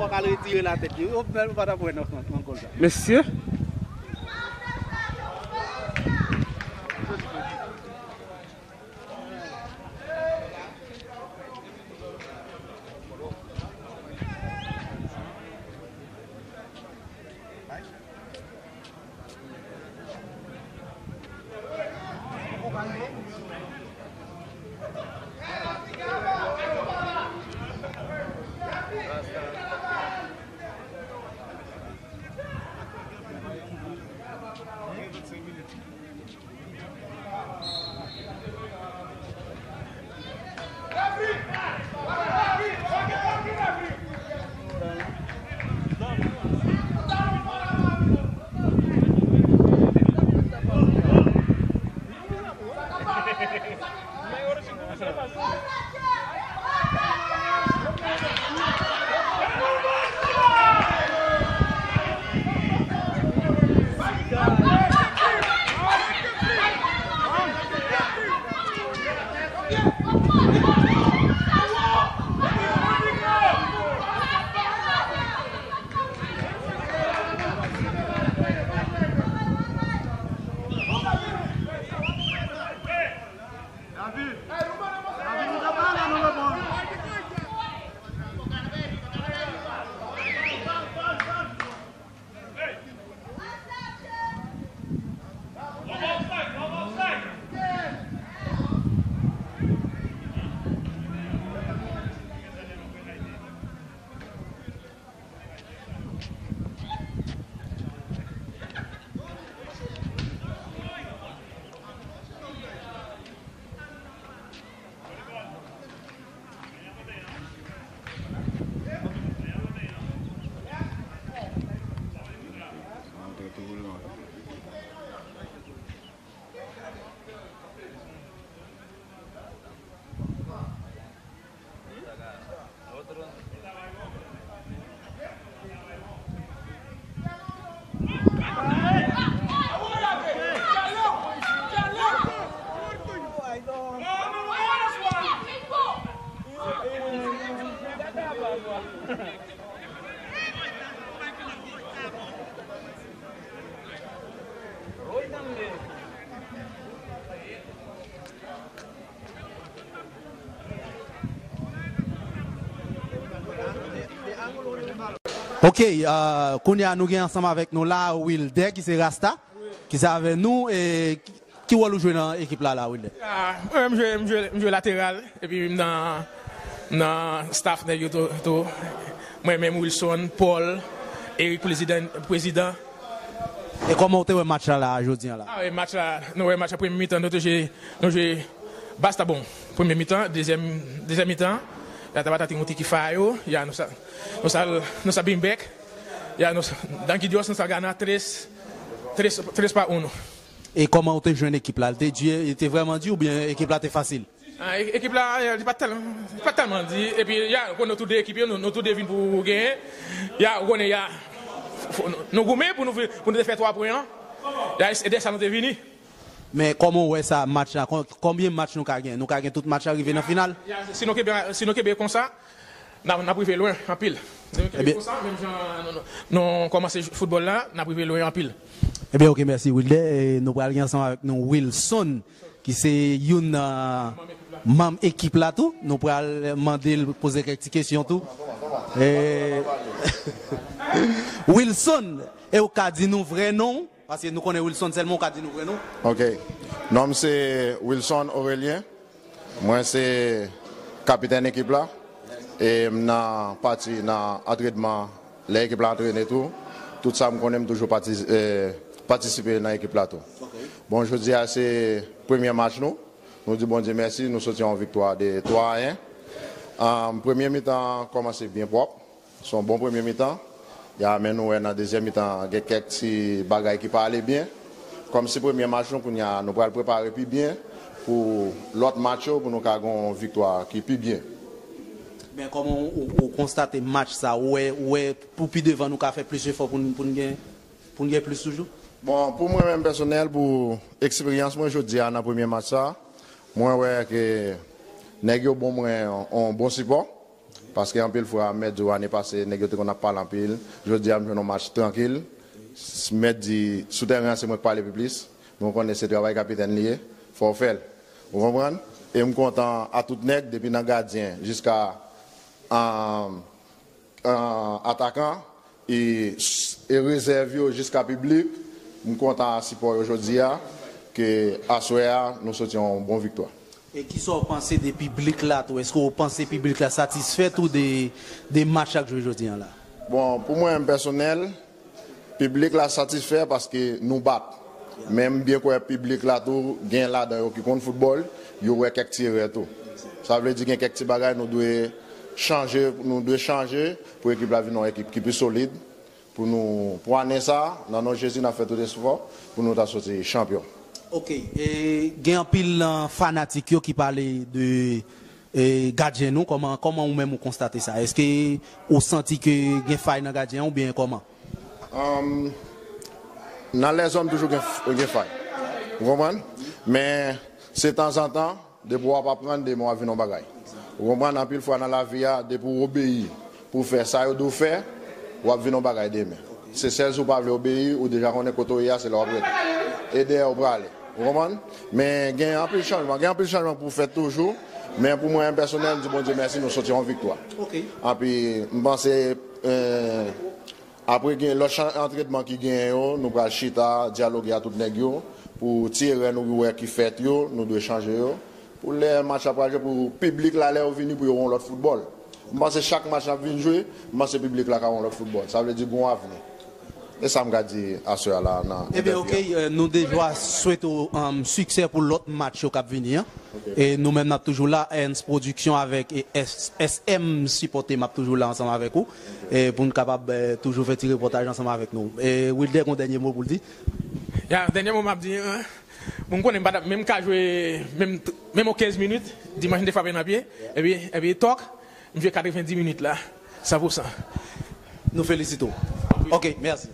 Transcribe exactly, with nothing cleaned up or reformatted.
Ou ka retire latèt li. Ou pa t ap wè nan, nan, nan gòl sa. Mesye. Ok, euh, kounye a nou gen ansanm avèk nou la Wilder ki se Rasta, ki se avè nou. E ki, ki wòl ou jwe nan ekip la, la Wilder? Ah, mwen menm, m jwe, m jwe, m jwe lateral, epi m nan, nan staff nèg yo tou, tou. Mwen menm, Wilson, Paul, Eric, prezidan, prezidan. E kòman w te wè match la, la, jodi a la? Ah, e match la, nou wè match la, premye mitan, nou te jwe, nou jwe basta bon. Premye mitan, dezyèm, dezyèm mitan, la Tabata te montre ki fò yo, ya nou sa, nou sa, nou sa bring back, ya nou sa, dan ki Dios nou sa gana tres, tres, tres pa uno. E kòman w te jwenn ekip la? Li te di, li te vrèman di oubyen ekip la te fasil? Ah, e-, ekip la, eh, li pa tèl-, li pa tèlman di. Epi, ya, kon nou tou de ekip yo, nou, nou tou de vin pou genyen. Ya, ou konnen, ya, fò, nou, nou goumen pou nou, pou nou te fè twa pwen an. Ya, e de sa nou te vini. Men kòman w wè sa, match la? Kon-, konbyen match nou ka gen? Nou ka gen tout match la rive nan final? Ya, si nou kenbe, si nou kenbe konsa, n ap, n ap rive lwen anpil. Si nou kenbe konsa, menm jan nou, nou, nou kòmanse foutbòl la, n ap rive lwen anpil. Ebyen, ok, mèsi, Wilder. E nou pral gen ansanm avèk nou Wilson, ki se youn nan manm ekip la tou. Nou pral mande l poze kèk ti kesyon tou. E, Wilson, e ou ka di nou vrè non w? Paske nou konnen Wilson sèlman, ou ka di nou vrè non w. Ok. Non m se Wilson Aurelien. Mwen se kapitèn ekip la. E m nan pati nan antrenman, lè ekip la antrene tou. Tout sa m konnen, m toujou pati-, eh, patisipe nan ekip la tou. Ok. Bon, jodi a se premye match nou. Nou di Bondye mèsi, nou soti yon viktwa de twa a yen. Ah, premye mitan kòmanse byen pwòp. Se yon bon premye mitan. Ya, men nou wè nan dezyèm mitan, gen kèk ti bagay ki pa ale byen. Kòmsi premye match nou, kounye a, nou pral prepare pi byen pou lòt match yo, pou nou ka gen yon viktwa ki pi byen. Men kòman ou, ou, ou konstate match sa, ou wè, ou wè pou pi devan nou ka fè plis jefò pou n, pou n gen, pou n gen plis toujou? Bon, pou mwen menm pèsonèl, pou eksperyans mwen jodi a nan premye match sa, mwen wè ke nèg yo ban mwen yon, yon bon sipò. Paske anpil fwa, m mèt di w, ane pase, nèg yo te konn ap pale anpil. Jodi a, m jwenn yon match trankil. Mèt di, sou tèren an, se mwen k pale pi plis. Men w konnen se travay kapitèn li ye. Fò w fè l. Ou konprann? E m kontan a tout nèg, depi nan gadyen jiska, um, atakan, e, e rezèv yo jiska piblik. M kontan a sipò yo jodi a, ke aswè a, nou soti yon bon viktwa. E kisa w panse de piblik la tou? Èske w panse piblik la satisfè tou de, de match k ap jwe jodi a la? Bon, pou mwen menm pèsonèl, piblik la satisfè paske nou bat. Men m byen kwè piblik la tou, gen ladan yo ki konn foutbòl, yo wè kèk ti erè tou. Sa vle di gen kèk ti bagay nou dwe chanje, nou dwe chanje pou ekip la vin yon ekip ki pi solid. Pou nou, pou ane sa, nan non Jezi, n ap fè tout esfò pou nou ta soti chanpyon. Ok, e gen anpil nan fanatik yo ki pale de, e, gadyen nou, kòman, kòman ou menm ou konstate sa? Èske ou santi ke gen fay nan gadyen an oubyen kòman? Um, nan lèzòm toujou gen, gen fay. Ou konprann? Men, se tanzantan, depi w ap aprann, demen w ap vin yon bagay. Ou konprann? Anpil fwa nan lavi a, depi w obeyi pou w fè sa yo di w fè, w ap vin yon bagay demen. Se sèl si w pa vle obeyi, ou deja konnen kote w ye a, se la w ap rete. E dèyè w prale. Ou konprann? Men gen anpil chanjman, gen anpil chanjman pou fèt toujou. Men pou mwen menm pèsonèl, m di Bondye mèsi, nou soti yon viktwa. Ok. Anpi, m panse, eh, apre gen lòt chan antrenman ki genyen yo, nou pral chita, dyaloge a tout nèg yo, pou ti erè nou wè ki fèt yo, nou dwe chanje yo. Pou lè match la pral jwe, pou piblik la, lè yo vini, pou yo wè yon lòt foutbòl. M panse chak match n ap vin jwe, m panse piblik la ka wè yon lòt foutbòl. Sa vle di gon avni. E sa m ka di aswè a la nan entèvyou a. Ebyen, ok, eh, nou deja swete w, um, siksè pou lòt match yo k ap vini an. Ok. E nou menm n ap toujou la, Ernst Production avèk, e, S-, S M Sipòte, m ap toujou la ansanm avèk ou. Ok. E pou n kapab, eh, toujou fè ti repòtaj ansanm avèk nou. E Wilder, gon dènye mo pou l di? Ya, dènye mo m ap di, eh, bon, m konnen m pa t ap menm ka jwe menm, menm yon kenz minit, dimanch m te frape nan pye, epi, epi tòk, m jwe katrevenndis minit la, san pou san. Nou felisite w. Ok, mèsi.